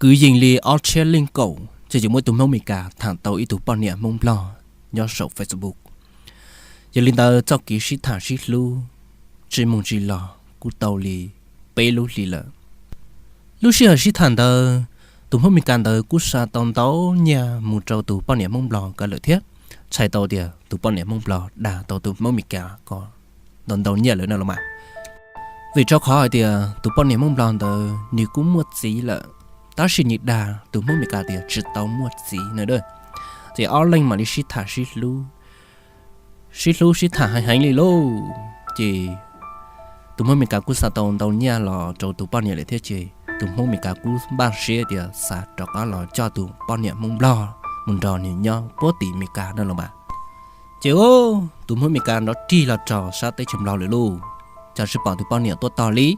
Kwv yees li ob txhiab leej kaum ces muaj ib tug Hmoob Amelikas tham tau ib tug poj niam Hmoob Nplog nyob saum Facebook. Yog li ntawd txoj kev sib tham sib hlub tsis mus tsis los kuj tau li peb lub hli lawm. Lub sij hawm sib tham ntawd, tus Hmoob Amelikas ntawd kuj xa tau ntau nyiaj mus rau tus poj niam Hmoob Nplog ko lawm thiab, txhais tau tias tus poj niam Hmoob Nplog dag tau tus Hmoob Amelikas ko ntau ntau nyiaj lawm no los mas. Vim rau qhov hais tias tus poj niam Hmoob Nplog ntawd nws kuj muaj txiv lawm, tab sis nws dag tus Hmoob Amelikas tias tsis tau muaj txiv na. Ces ob leeg mam li sib tham sib hlub, sib hlub sib tham heev heev li lauj. Ces tus Hmoob Amelikas kuj xa tau ntau nyiaj los rau tus poj niam lawm thiab, ces tus Hmoob Amelikas kuj npaj siab tias xav rov qab los coj tus poj niam Hmoob Nplog mus nrog nws nyob puag tim Amelikas no los mas. Ces tus Hmoob Amelikas nrov rig los txog sab teb chaws Nplog lawm lauj, cas tsis pom tus poj niam tuaj tog li.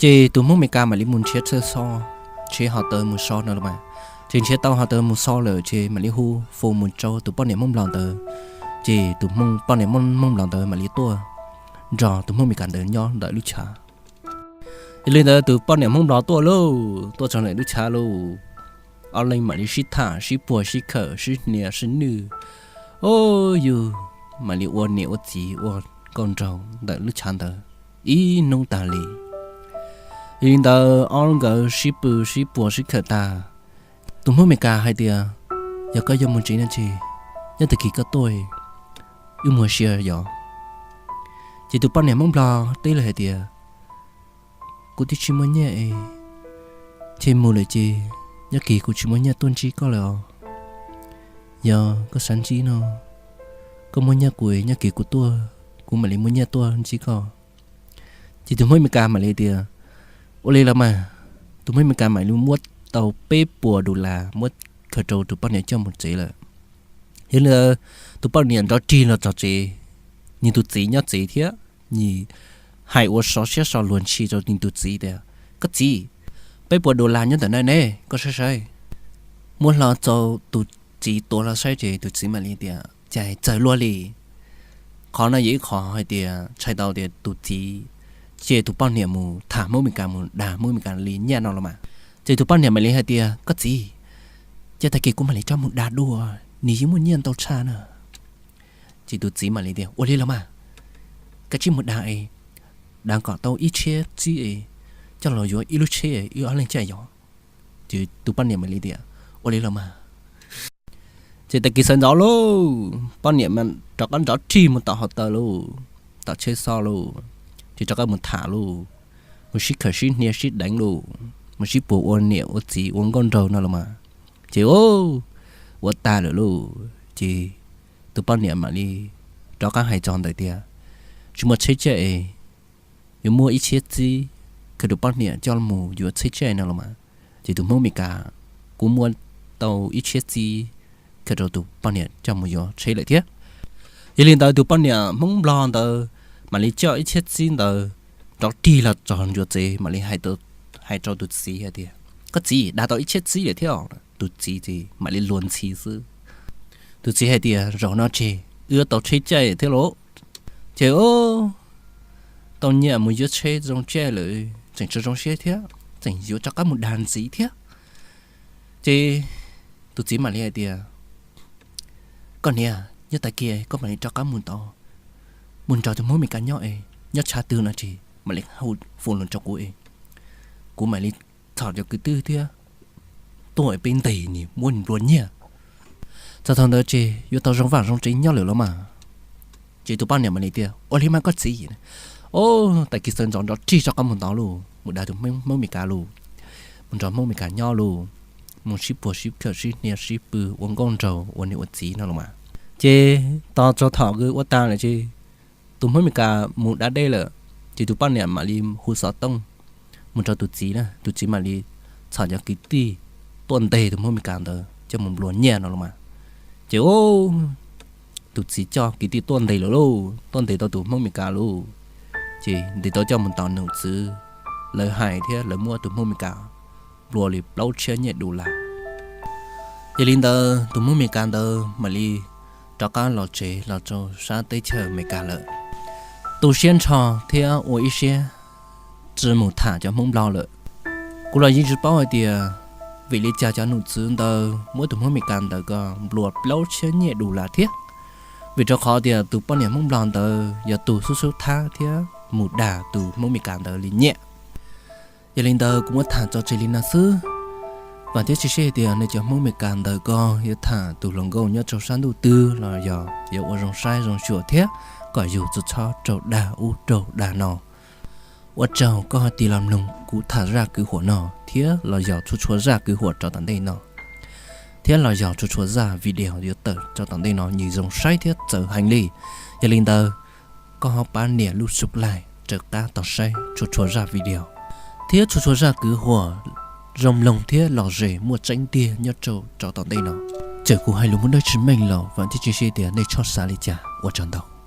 Ces tus Hmoob Amelikas mam li mus nrhiav txhua txhua, nrhiav hov tawv mus so no los mas. Ces nrhiav tau hov tawv mus so lawm ces mam li hu phone mus rau tus poj niam Hmoob Nplog ntawd. Ces tus poj niam Hmoob Nplog ntawd mam li tuaj nrog tus Hmoob Amelikas ntawd nyob ntawm lub chav. Yog li ntawd tus poj niam Hmoob Nplog tuaj lauj, tuaj txog ntawm lub chav lauj, ob leeg mam li sib tham sib puag sib khawm sib hnia sib nwj. Ub, yus mam li ua niam ua txiv ua nkauj nraug ntawm lub chav ntawd ib hnub tag li. Yog li ntawd ob nkawd sib pw sib puag sib khawm tag, tus Hmoob Amelikas hais tias, yog koj yuav mus tsev no ces nyob tag kis koj tuaj wb mus ua si yom. Ces tus poj niam Hmoob Nplog teb lawm hais tias, kuv twb tsis muaj nyiaj es, ces mus lawm ces nyob kis kuv tsis muaj nyiaj tuaj ntsib koj lawm os. Yog koj xav ntsib no, koj muab nyiaj kuv, nyob kis kuv tuaj, kuv mam li muab nyiaj tuaj ntsib koj. Ces tus Hmoob Amelikas mam li tias, ua li los mas. Tus Hmoob Amelikas mam li muab tau peb puas dollar muab khaws rau tus poj niam coj mus tsev lawm. Yog li ntawd tus poj niam nrov rig los txog tsev, nws tus txiv nyob tsev thiab, nws hais ua so siab so luag ntshis rau nws tus txiv tias, koj txiv, peb puas dollar nyob ntawm no ne, koj saib saib. Muab hlo rau tus txiv tuav hlo saib ces tus txiv mam li tias, cas txawg luaj li. Qhov no yog ib qho hais tias txhais tau tias tus txiv cia tus poj niam mus tham Hmoob Amelikas, mus dag Hmoob Amelikas li nyiaj no los mas. Ces tus poj niam mam li hais tias, koj txiv, ces tag kis kuv mam li rov mus dag dua, nws yeej muaj nyiaj ntau tshaj na. Ces tus txiv mam li tias, ua li los mas, koj cia mus dag es, dag kom tau ib txhiab txib es, coj los yuav ib lub tsheb wb ob leeg caij yos. Ces tus poj niam mam li tias, ua li los mas. Ces tag kis sawv ntxov lauj, poj niam rov qab nrov rig mus tom hov tawm lauj, tom tsheb xoj lauj, ces rov qab mus tham lauj, mus sib khawm sib hnia sib deev lauj, mus sib puag ua niam ua txiv ua nkauj nraug no los mas. Ces ua tag lawm lauj, ces tus poj niam mam li rov qab hais txog ntawd tias, tsis muaj tsheb caij es, yuav muab ib txhiab txib khaws rau poj niam coj mus yuav tsheb caij no los mas. Ces tus Hmoob Amelikas kuj muab tau ib txhiab txib khaws rau tus poj niam coj mus yuav tsheb lawm thiab. Yog li ntawd tus poj niam Hmoob Nplog ntawd mam li coj ib txhiab txib ntawd nrov rig los txog ntawm tsev mam li hais rau tus txiv hais tias, koj txiv, dag tau ib txhiab txib lawm thiab. Tus txiv ces mam li luag ntxhi xwb. Tus txiv hais tias, zaum no ces wb tau tsheb caij thiab lauj. Ces tau nyiaj mus yuav tsheb zoo caij lawm tseem tsis zoo siab thiab, tseem yuav rov qab mus dag ntxiv thiab. Ces tus txiv mam li hais tias, koj niam, nyob tag kis koj mam li rov qab mus tod, mus nrog tus Hmoob Amelikas nyob es, nyob tshav twg no ces mam li hu phone los rau kuv es, kuv mam li txhom cov kwv tij thiab tuaj peb ntes nws muab nws nplua nyiaj. Txog thaum ntawd ces yuav tau zoo vaj zoo tsev nyob lawm los mas. Ces tus poj niam mam li tias, ua li mas koj txiv. Tag kis sawv ntxov nrov rig rov qab mus tod lauj, mus dag tus Hmoob Amelikas lauj, mus nrog Hmoob Amelikas nyob lauj, mus sib puag sib khawm sib hnia sib pw ua nkauj nraug ua niam ua txiv no los mas. Ces tos txog thaum ua tag lawm ces tus Hmoob Amelikas mus da dej lawm, ces tus poj niam mam li hu xov tooj mus rau tus txiv na, tus txiv mam li txhom cov kwv tij tuaj ntes tus Hmoob Amelikas ntawd coj mus nplua nyiaj no los mas. Ces tus txiv coj kwv tij tuaj ntes lawm lauj, tuaj ntes tau tus Hmoob Amelikas lauj. Ces ntes tau coj mus tom nom tswv, lawv hais thiab lawv muab tus Hmoob Amelikas nplua li plaub txhiab nyiaj dollar. Yog li ntawd tus Hmoob Amelikas ntawd mam li rov qab los tsev los rau sab teb chaws Amelikas lawm. Tu siab nrho thiab ua ib siab tsis mus tham cov Hmoob Nplog lawm. Kuv los yeej tsis paub hais tias Vim li cas cov nom tswv ntawd muab tus Hmoob Amelikas ntawd ko nplua plaub txhiab nyiaj dus las thiab? Vim rau qhov tias tus poj niam Hmoob Nplog ntawd yog tus xub xub thab thiab mus dag tus Hmoob Amelikas ntawd li nyiaj. Yog li ntawd kuv muab tham tso tseg li no xwb. Vam thiab cia siab tias nej cov Hmoob Amelikas ntawd ko yuav tham tus hluas nkauj nyob rau sab ntuj twg los yog yuav ua zoo saib zoo xyuas thiab kom yus txhob raug dag ub raug dag no. Ua tsaug koj ho tig los mloog kuv tham zaj kwv huam no thiab los yog txhua txhua zaj kwv huam rau tom ntej no, thiab los yog txhua txhua zaj video yuav tawm rau tom ntej no nws zoo saib thiab txawv heev li. Yog li ntawd, koj ho pab nias lub subscribe rov qab tos saib txhua txhua zaj video thiab txhua txhua zaj kwv huam zoo mloog thiab lom zem muaj tseeb tiag nyob rau rau tom ntej no. Txawm kuv hais lus muaj dab tsi meej los vam thiab cia siab tias nej txhob xav li cas. Ua tsaug ntau.